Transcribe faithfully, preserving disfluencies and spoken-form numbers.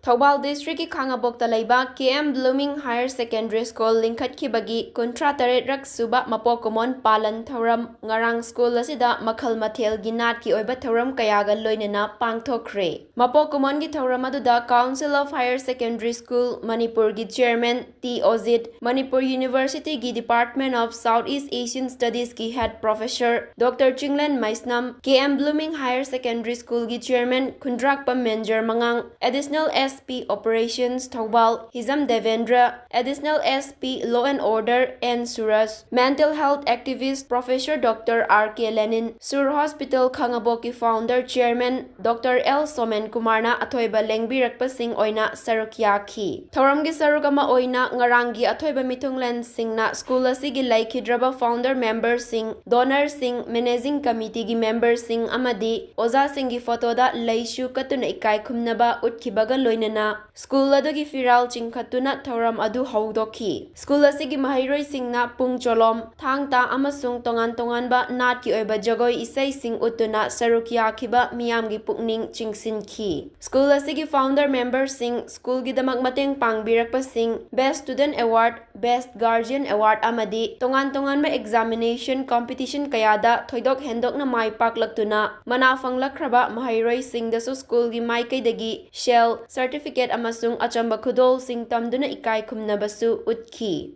ꯊꯧꯕꯥꯜ districtꯀꯤ ꯈꯥꯉꯕꯣꯛꯇ ꯂꯩꯕ K M Blooming Higher Secondary School ꯂꯤꯡꯈꯠꯈꯤꯕꯒꯤ ꯀꯨꯟꯊ꯭ꯔꯥ ꯇꯔꯦꯠ ꯔꯛ ꯁꯨꯕ ꯃꯄꯣꯛ ꯀꯨꯝꯑꯣꯟ ꯄꯥꯂꯟ ꯊꯧꯔꯝ ꯉꯔꯥꯡ school ꯑꯁꯤꯗ ꯃꯈꯜ ꯃꯊꯦꯜꯒꯤ ꯅꯥꯠꯀꯤ ꯑꯣꯏꯕ ꯊꯧꯔꯝ ꯀꯌꯥꯒ ꯂꯣꯏꯅꯅ ꯄꯥꯡꯊꯣꯛꯈ꯭ꯔꯦ꯫ ꯃꯄꯣꯛ ꯀꯨꯝꯑꯣꯟꯒꯤ ꯊꯧꯔꯝ ꯑꯗꯨꯗ Council of Higher Secondary School ꯃꯅꯤꯄꯨꯔꯒꯤ chairman ꯇꯤ ꯑꯣꯖꯤꯠ, ꯃꯅꯤꯄꯨꯔ Universityꯒꯤ Department of South East Asian Studiesꯀꯤ head professor Doctor Chinglen Meisnam, K M Blooming Higher Secondary Schoolꯒꯤ chairman ꯈꯨꯟꯗ꯭ꯔꯥꯛꯄꯝ ꯃꯦꯟꯖꯔ ꯃꯉꯥꯡ, Additional S P Operations Thoubal Hijam Devendra, Additional S P Law and Order N Suraj, mental health activist professor Doctor R K Lenin, Sur Hospital ꯈꯥꯉꯕꯣꯛꯀꯤ founder chairman Doctor L Somen ꯀꯨꯃꯥꯔꯅ ꯑꯊꯣꯏꯕ ꯂꯦꯡꯕꯤꯔꯛꯄꯁꯤꯡ ꯑꯣꯏꯅ ꯁꯔꯨꯛ ꯌꯥꯈꯤ꯫ ꯊꯧꯔꯝꯒꯤ ꯁꯔꯨꯛ ꯑꯃ ꯑꯣꯏꯅ ꯉꯔꯥꯡꯒꯤ ꯑꯊꯣꯏꯕ ꯃꯤꯊꯨꯡꯂꯦꯟꯁꯤꯡꯅ school ꯑꯁꯤꯒꯤ ꯂꯩꯈꯤꯗ꯭ꯔꯕ founder memberꯁꯤꯡ, donorꯁꯤꯡ, managing committeeꯒꯤ memberꯁꯤꯡ ꯑꯃꯗꯤ ꯑꯣꯖꯥꯁꯤꯡꯒꯤ photoꯗ ꯂꯩꯁꯨ ꯀꯠꯇꯨꯅ ꯏꯀꯥꯏ ꯈꯨꯝꯅꯕ ꯎꯠꯈꯤꯕꯒ ꯂꯣꯏꯅꯅ school ꯑꯗꯨꯒꯤ ꯐꯤꯔꯥꯜ ꯆꯤꯡꯈꯠꯇꯨꯅ ꯊꯧꯔꯝ ꯑꯗꯨ ꯍꯧꯗꯣꯛꯈꯤ꯫ School ꯑꯁꯤꯒꯤ ꯃꯍꯩꯔꯣꯏꯁꯤꯡꯅ ꯄꯨꯡ ꯆꯣꯂꯣꯝ, ꯊꯥꯡ ꯇꯥ ꯑꯃꯁꯨꯡ ꯇꯣꯉꯥꯟ ꯇꯣꯉꯥꯟꯕ ꯅꯥꯠꯀꯤ ꯑꯣꯏꯕ ꯖꯒꯣꯏ ꯏꯁꯩꯁꯤꯡ ꯎꯠꯇꯨꯅ ꯁꯔꯨꯛ ꯌꯥꯈꯤꯕ ꯃꯤꯌꯥꯝꯒꯤ ꯄꯨꯛꯅꯤꯡ ꯆꯤꯡꯁꯤꯟꯈꯤ꯫ School ꯑꯁꯤꯒꯤ founder memberꯁꯤꯡ, schoolꯒꯤꯗꯃꯛ ꯃꯇꯦꯡ ꯄꯥꯡꯕꯤꯔꯛꯄꯁꯤꯡ, Best Student Award, Best Guardian Award ꯑꯃꯗꯤ ꯇꯣꯉꯥꯟ ꯇꯣꯉꯥꯟꯕ examination competition ꯀꯌꯥꯗ ꯊꯣꯏꯗꯣꯛ ꯍꯦꯟꯗꯣꯛꯅ ꯃꯥꯏ ꯄꯥꯛꯂꯛꯇꯨꯅ ꯃꯅꯥ ꯐꯪꯂꯛꯈ꯭ꯔꯕ ꯃꯍꯩꯔꯣꯏꯁꯤꯡꯗꯁꯨ schoolꯒꯤ ꯃꯥꯏꯀꯩꯗꯒꯤ shell, certificate ꯑꯃꯁꯨꯡ ꯑꯆꯝꯕ ꯈꯨꯗꯣꯜꯁꯤꯡ ꯇꯝꯗꯨꯅ ꯏꯀꯥꯏ ꯈꯨꯝꯅꯕꯁꯨ ꯎꯠꯈꯤ꯫